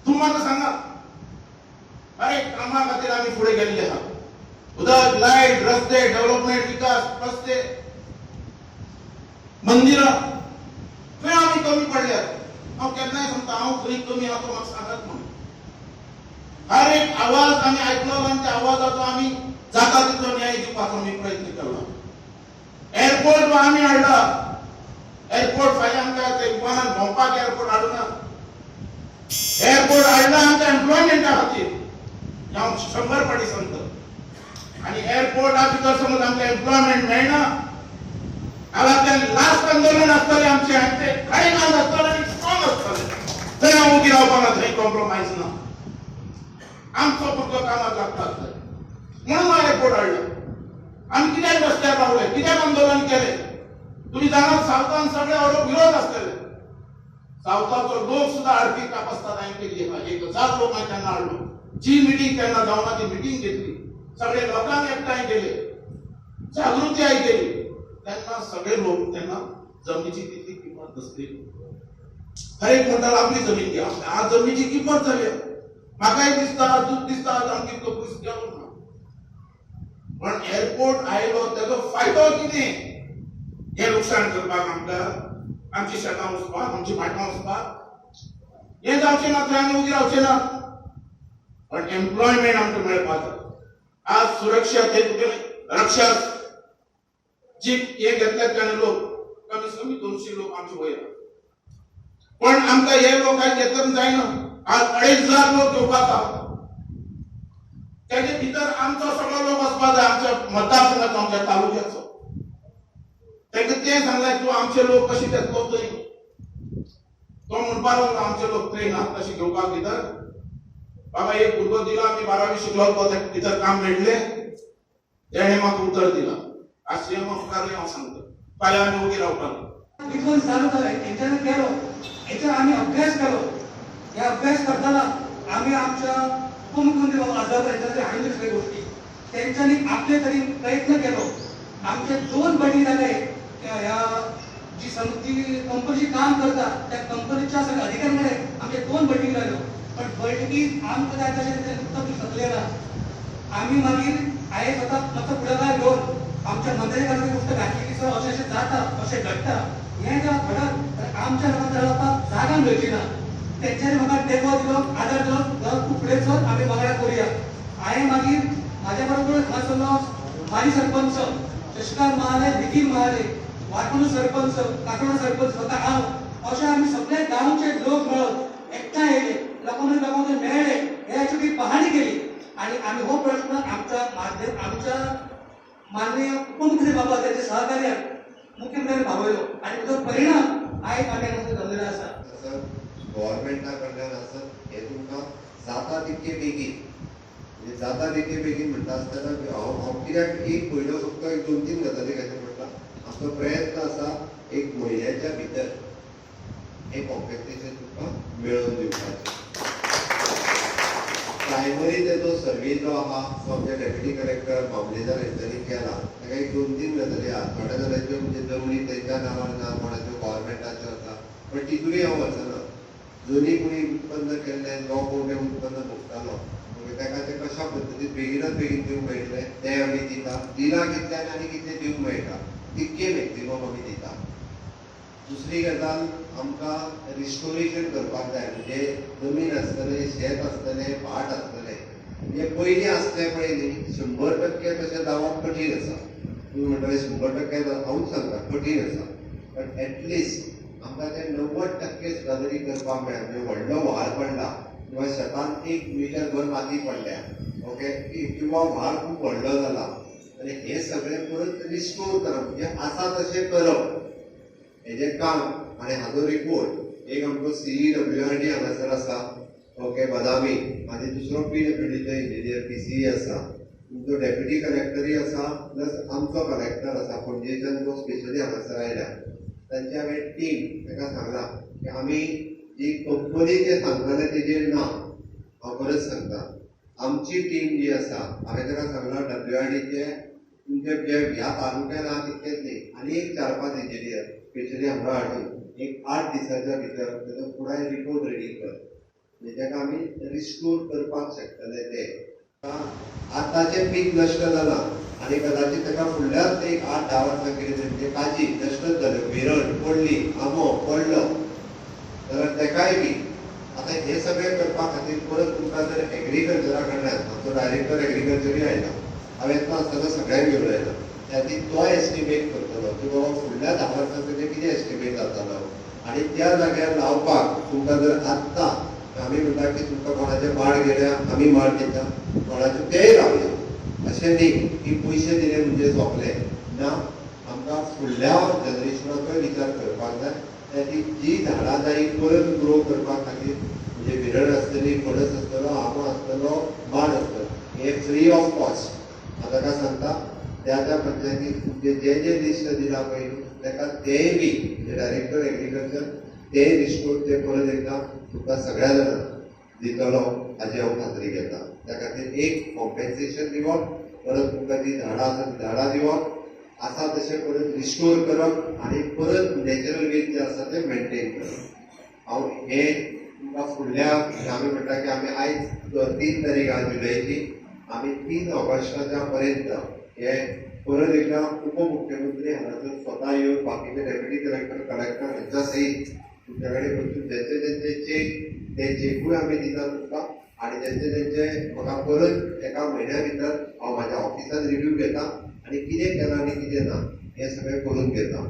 तूं म्हाका सांगा, अरे कामा खातीर आमी फुडें गेल्ले आहा. उदक, लायट, रस्ते, डेव्हलपमेंट, विकास, रस्ते, मंदिरां, खंय आमी कमी पडल्यात? हांव केन्नाय सांगता, हांव खंय कमी आहा तो म्हाका सांगात म्हणून. हर एक आवाज आमी आयकलो आनी त्या आवाजाचो आमी जाता तितलो न्याय दिवपाचो आमी प्रयत्न केला. एअरपोर्ट आमी हाडला. एअरपोर्ट फाल्यां आमकां ते विमानान भोंवपाक एअरपोर्ट हाडूना. एअरपोर्ट हाडला आमच्या एम्प्लॉयमेंटा खातीर, हांव 100 फावटी सांगता. आनी एअरपोर्टा भितर समज आमकां एम्प्लॉयमेंट मेळना जाल्यार तें लास्ट आंदोलन आसतलें आमचें आनी तें खडेगांठ आसतलें आनी स्ट्रॉंग आसतलें. थंय हांव ओगी रावपाक ना, थंय कॉम्प्रोमायज ना. आमचो भुरगो कामाक लागतात थंय म्हणून हांव एअरपोर्ट हाडलो. आमी कित्याक रस्त्यार रावले? कित्याक आंदोलन केलें? तुमी जाणात, सावथान सगळे विरोध आसतले. सावथाचो लोक सुद्दां आडपी कापस्तात हांवें केली आहा. 1000 लोक हांवें तेन्ना हाडलो. जी मिटींग केन्ना जावना ती मिटींग घेतली, सगळे लोकांक एकठांय केले, जागृती केली. तेन्ना सगळे लोक, तेन्ना जमनीची तितली किंमत नसली. हर एक म्हणटालो आपली जमीन घ्या. आज जमनीची किंमत जाली. म्हाकाय दिसता, दूख दिसता, आज आमकां इतलो पयस गेलो ना. पण एअरपोर्ट आयलो तेजो फायदो कितें? हें लुकसाण करपाक आमकां, आमची शेतां वचपाक, आमची भाटां वचपाक, हें जावचें ना. थंय आमी ओगी रावचे ना, पण एम्प्लॉयमेंट आमकां मेळपाक जाय. आज सुरक्षा ते तुगे रक्षा जीप हे घेतल्यात ताणे लोक, कमीत कमी 200 लोक आमचे वयर. पण आमकां हे लोक आयज घेतले जायना. आज 2500 लोक घेवपाक आहा. तेजे भितर आमचो सगळो लोक वचपाक जाय, आमच्या मतदारसंघाचो, आमच्या तालुक्याचो. ताका तें सांगलें, तूं आमचे लोक कशे घेतलो थंय? तो म्हणपाक लागलो, आमचे लोक थंय ना तशें घेवपाक भितर. बाबा, एक भुरगो दिला आमी, बारावी शिकलो तो, ताका भितर काम मेळ्ळें. तेणें म्हाका उतर दिलां. आज सीएम मुखारूय हांव सांगता, फाल्यां आमी ओगी रावपाक विध्वंस जालो तो हेंच्यांनी केलो. हेचेर आमी अभ्यास केलो. हे अभ्यास करतना आमी आमच्या उपमुख्यमंत्री बाबा आजगांवकर यांच्याकडे हाडून सगळे गोष्टी. त्यांच्यानी आपले तरी प्रयत्न केलो. आमचे दोन बैठकी जाले. त्या ह्या जी कंपनीची काम करता त्या कंपनीच्या सगळ्या अधिकाऱ्यांकडे आमचे दोन बैठकी जाल्यो. पण बैठकीत आमकां जाय तशें ते उत्तर दिवंक शकले ना. आमी मागीर हांवें स्वता मातसो फुडाकार घेवन आमच्या मंत्र्या ती गोष्ट घातली की सर, अशें अशें जाता, अशें घडटा, हें जर घडत तर आमच्या लोकांक रावपाक जागा मेळची ना. तेंच्यांनी म्हाका तेंको दिलो, आदार दिलो, तूं फुडें चल, आमी वांगडा करुया. हांवें मागीर म्हाज्या बरोबर हांगासरलो माजी सरपंच शशिकांत महाले, नितीन महाले, वाटकुलो सरपंच, काकडो सरपंच, स्वता हांव, अशें आमी सगळे गांवचे लोक मेळून एकठांय येयले, लोकां मदीं लोकां मदीं मेळ्ळे, हे ऍक्च्युली पाहणी केली आणि आम्ही हो प्रश्न आमच्या माध्यम आमच्या माननीय उपमुख्यमंत्री बाबा त्यांच्या सहकार्यान मुख्यमंत्र्यांनी भागयलो आणि ताचो परिणाम आयज आमी हांगासर जमलेलो आसा. आसत, गव्हर्मेंटा कडल्यान आसत, हे तुमकां जाता तितके बेगीन, म्हणजे जाता तितके बेगीन म्हणटा आसतना हांव हांव कित्याक एक पयलो फक्त एक दोन तीन गजाली खातीर म्हणटा, आमचो प्रयत्न आसा एक म्हयन्याच्या भितर हें कॉम्पेन्सेशन तुमकां मेळोवन दिवपाचें. प्रायमरी तेजो सर्वे जो आहा तो आमच्या डेप्युटी कलेक्टर, मामलेदार हेंच्यांनी केला. ताका एक दोन तीन गजाली आहा. थोड्या जाणांच्यो म्हणजे जमनी तेंच्या नांवार ना, कोणाच्यो गव्हर्मेंटाच्यो आसा, पण तितूनय हांव वचना. जरी कोणी उत्पन्न केल्लें, जो कोण तें उत्पन्न भोगतालो, मागीर ताका तें कशा पद्दतीन बेगिनात बेगीन दिवंक मेळटलें तें आमी दिता. दिलां कितल्यान आनी कितलें दिवंक मेळटा तितकें मॅक्झिमम आमी दिता. दुसरी गजाल, आमकां रिस्टोरेशन करपाक जाय. म्हणजे जमीन आसतलें, शेत आसतलें, भाट आसतलें, म्हणजे पयलीं आसलें पळय न्ही, 100% तशें जावप कठीण आसा. तुमी म्हणटले 100%, हांवूच सांगता कठीण आसा, पण एटलिस्ट आमकां तें 90% सुद्दां जरी करपाक मेळ्ळें, म्हणजे व्हडलो व्हाळ पडला किंवा शेतान एक मिटर भर माती पडल्या, ओके, किंवा व्हाळ खूब व्हडलो जाला, आनी हें सगळें परत रिस्टोर करप, म्हणजे आसा तशें करप, हेजें काम आनी हाजो रिपोर्ट एक आमचो सीईडब्ल्यूआरडी हांगासर आसा, ओके, बदामी, आनी दुसरो पीडब्ल्यूडीचो इंजिनियर पीसीई आसा, तुमचो डेप्युटी कलेक्टरूय आसा, प्लस आमचो कलेक्टर आसा पणजेच्यान, तो स्पेशली हांगासर आयल्या. तांची हांवें टीम ताका सांगलां की आमी जी कंपनी ते सांगतले तेजेर ना. हांव परत सांगता, आमची टीम जी आसा, हांवें ताका सांगलां, डब्ल्यूआरडीचे तुमचे जे ह्या तालुक्यान आहा तितकेच न्ही, आनी एक चार पांच इंजिनियर स्पेशली हांगा हाडून एक 8 दिसाच्या भितर तेजो पुराय रिपोर्ट रेडी कर. म्हणजे ताका आमी रिस्टोर करपाक शकतले. ते आतांचें पीक नश्ट जालां आनी कदाचित ताका फुडल्याच एक 8-10 वर्सां कितें तरी, म्हणजे काजी नश्टच जाल्यो, भिरण पडली, आंबो पडलो जाल्यार तेकाय बी आतां हें सगळें करपा खातीर परत तुमकां जर एग्रीकल्चरा कडल्यान आमचो डायरेक्टर एग्रीकल्चरूय आयला, हांव येतना आसतना सगळ्यांक घेवन आयला, त्या खातीर तो एस्टिमेट करतलो की बाबा फुडल्या 10 वर्सां तेजें कितें एस्टिमेट जातालो आनी त्या जाग्यार लावपाक तुमकां जर आत्तां आमी म्हणटा की तुमकां कोणाचे माड गेल्या आमी माड दिता, कोणाचे तेय लावया, अशें न्ही की पयशे दिले म्हणजे सोंपले ना. आमकां फुडल्या जनरेशनाचोय विचार करपाक जाय. त्या खातीर जी झाडां जाय परत ग्रो करपा खातीर, म्हणजे भिरण आसतली, फणस आसतलो, आंबो आसतलो, माड आसतलो, हे फ्री ऑफ कॉस्ट. हांव ताका सांगता त्या त्या पंचायतीक तुमचे जे जे लिस्ट दिला पळय न्हू ताका तेय बी म्हणजे डायरेक्टर एग्रीकल्चर तेय रिस्टोर ते परत एकदां तुमकां सगळ्या जाणांक दितलो हाजी हांव खात्री घेता. त्या खातीर एक कॉम्पेन्सेशन दिवप, परत तुमकां जी झाडां आसा ती झाडां दिवप, आसा तशें परत रिस्टोर करप आनी परत नॅचरल वेज जे आसा ते मेंटेन करप. हांव हें तुमकां फुडल्या, आमी म्हणटा की आमी आयज 3 तारीख आहा जुलयची, आमी 3 ऑगस्टाच्या पर्यंत हे परत एकदां उपमुख्यमंत्री हांगासर स्वता येवन बाकीचे डेप्युटी कलेक्टर, कलेक्टर हांच्या सहीत तुमच्या कडेन वचून जेंचे जेंचे चेक ते चेकूय आमी दिता तुमकां आनी जेंचे जेंचे म्हाका परत एका म्हयन्या भितर हांव म्हाज्या ऑफिसान रिव्यू घेता आनी कितें केलां आनी कितें ना हें सगळें करून घेता.